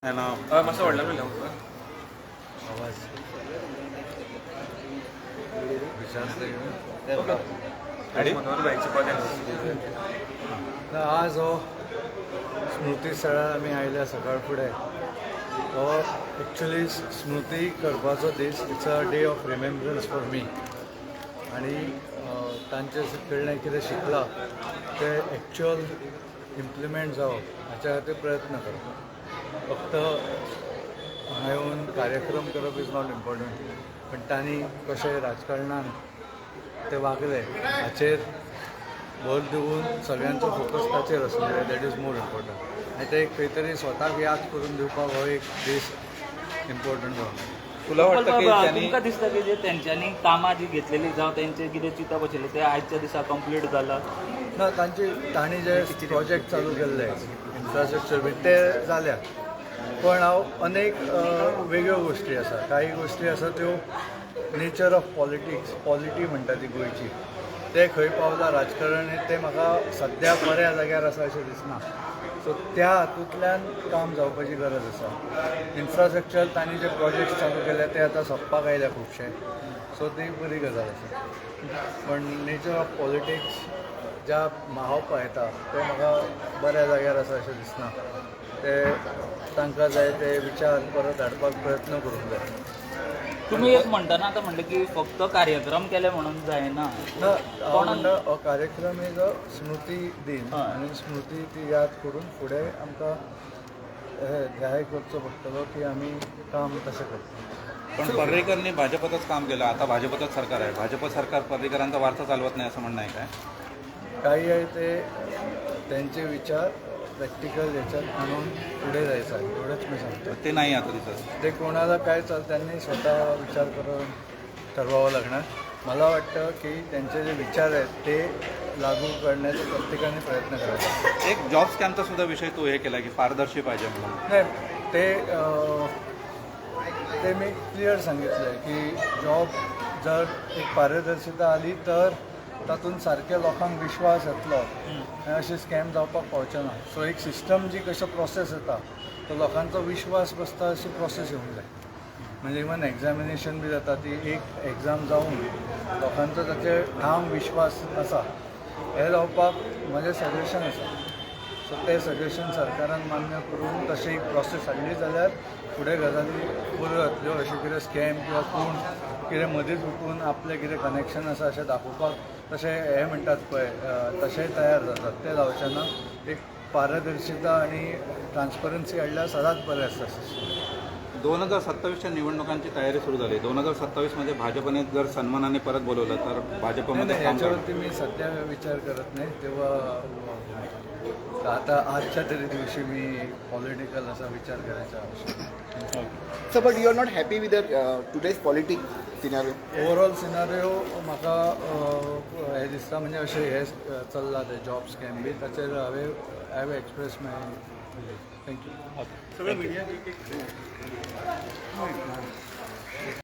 ना. मातसो व्हडल्यान उलय. आवाज. मनोहर भाईची पद. आज हो स्मृती स्थळार आमी आयल्या सकाळ फुडें. हो एक्चुली स्मृती करपाचो दीस. It's a day of remembrance for me. आनी तांचे कडल्यान कितें शिकलां तें एक्चुअल इम्प्लिमेंट जावप हाच्या खातीर प्रयत्न करप. फक्त हांगा येवन कार्यक्रम करप is not important, पण तांणी कशें राजकारणान ते वागले हाचेर भर दिवन सगळ्यांचो फोकस ताचेर आसूंक जाय. That is more important. आनी ते एक खंय तरी स्वताक याद करून दिवपाक हो एक दीस इम्पॉर्टंट जावन. तुला वाटतं की त्यांनी तुमकां दिसता की जे तेंच्यांनी कामां जी घेतलेली जावं तेंचे कितें चिंतप आशिल्लें तें आयच्या दिसा कंप्लीट जाला? ना, तांची तांणी जे प्रोजेक्ट चालू केल्ले इन्फ्रास्ट्रक्चर बी ते जाल्यात, पण हांव अनेक वेगळ्यो गोश्टी आसा. काही गोश्टी आसा त्यो नेचर ऑफ पॉलिटिक्स, पॉलिटी म्हणटा ती गोंयची, ते खंय पावलां राजकारण हें तें म्हाका सद्या बऱ्या जाग्यार आसा अशें दिसना. सो त्या हातूंतल्यान काम जावपाची गरज आसा. इन्फ्रास्ट्रक्चर तांणी जे प्रोजेक्ट चालू केले ते आतां सोंपपाक आयल्या खुबशे, सो ती बरी गजाल आसा. पण नेचर ऑफ पॉलिटिक्स ज्या हांव पळयता तें म्हाका बऱ्या जाग्यार आसा अशें दिसना. ते तांकां जाय ते विचार परत हाडपाक प्रयत्न करूंक जाय. तुमी एक म्हणटना आतां म्हणलें की फक्त कार्यक्रम केले म्हणून जायना. ना, हांव म्हणटा हो कार्यक्रम is a स्मृती दिन. आनी स्मृती ती याद करून फुडें आमकां हे ध्याय करचो पडटलो की आमी काम कशें करता. पण पर्रीकरनी भाजपतच काम केलं. आता भाजपचंच सरकार आहे. भाजप सरकार पर्रीकरांचा वारसा चालवत नाही असं म्हणणं आहे काय? काही आहे ते त्यांचे विचार प्रॅक्टिकल ह्याच्यात आणून पुढे जायचं आहे, एवढंच मी सांगतो. ते नाही आता दिसत. ते कोणाला काय चाल त्यांनी स्वतः विचार करून ठरवावं लागणार. मला वाटतं की त्यांचे जे विचार आहेत ते लागू करण्याचा प्रत्येकाने प्रयत्न करायचा. एक जॉब स्कॅमचा सुद्धा विषय तू हे केला की पारदर्शी पाहिजे म्हणून. नाही, ते मी क्लिअर सांगितलं आहे की जॉब जर एक पारदर्शिता आली तर तातूंत सारके लोकांक विश्वास येतलो आनी अशे स्कॅम जावपाक पावचे ना. सो एक सिस्टम जी कशो प्रोसेस येता तो लोकांचो विश्वास बसता अशी प्रोसेस येवंक जाय. म्हणजे इवन एग्जामिनेशन बी जाता ती एक एग्जाम जावन लोकांचो ताचेर ठाम विश्वास आसा हें जावपाक म्हजें सजेशन आसा. सो तें सजेशन सरकारान मान्य करून तशें एक प्रोसेस हाडली जाल्यार फुडें गजाली बऱ्यो जातल्यो. अशें कितें स्कॅम किंवा कोण कितें मदींच उठून आपलें कितें कनेक्शन आसा अशें दाखोवपाक तशें हें म्हणटात पळय, तशेंय तयार जातात, तें जावचें ना. एक पारदर्शिता आनी ट्रान्सपरन्सी हाडल्यार सदांच बरें आसता. 2027च्या निवडणुकांची तयारी सुरू झाली. 2027मध्ये भाजपने जर सन्मानाने परत बोलवलं तर नाही. भाजपमध्ये नाही, काम करणार? याच्यावरती मी सध्या विचार करत नाही. तेव्हा तर आता आजच्या तरी दिवशी मी पॉलिटिकल असा विचार करायचा आवश्यक नाही. So, but you are not happy with the today's politics scenario? Overall scenario म्हाका हें दिसता, म्हणजे अशें हें चल्लां तें जॉब स्कॅम बी ताचेर हांवें I have express my thank you. सगळं मीडिया एक एक.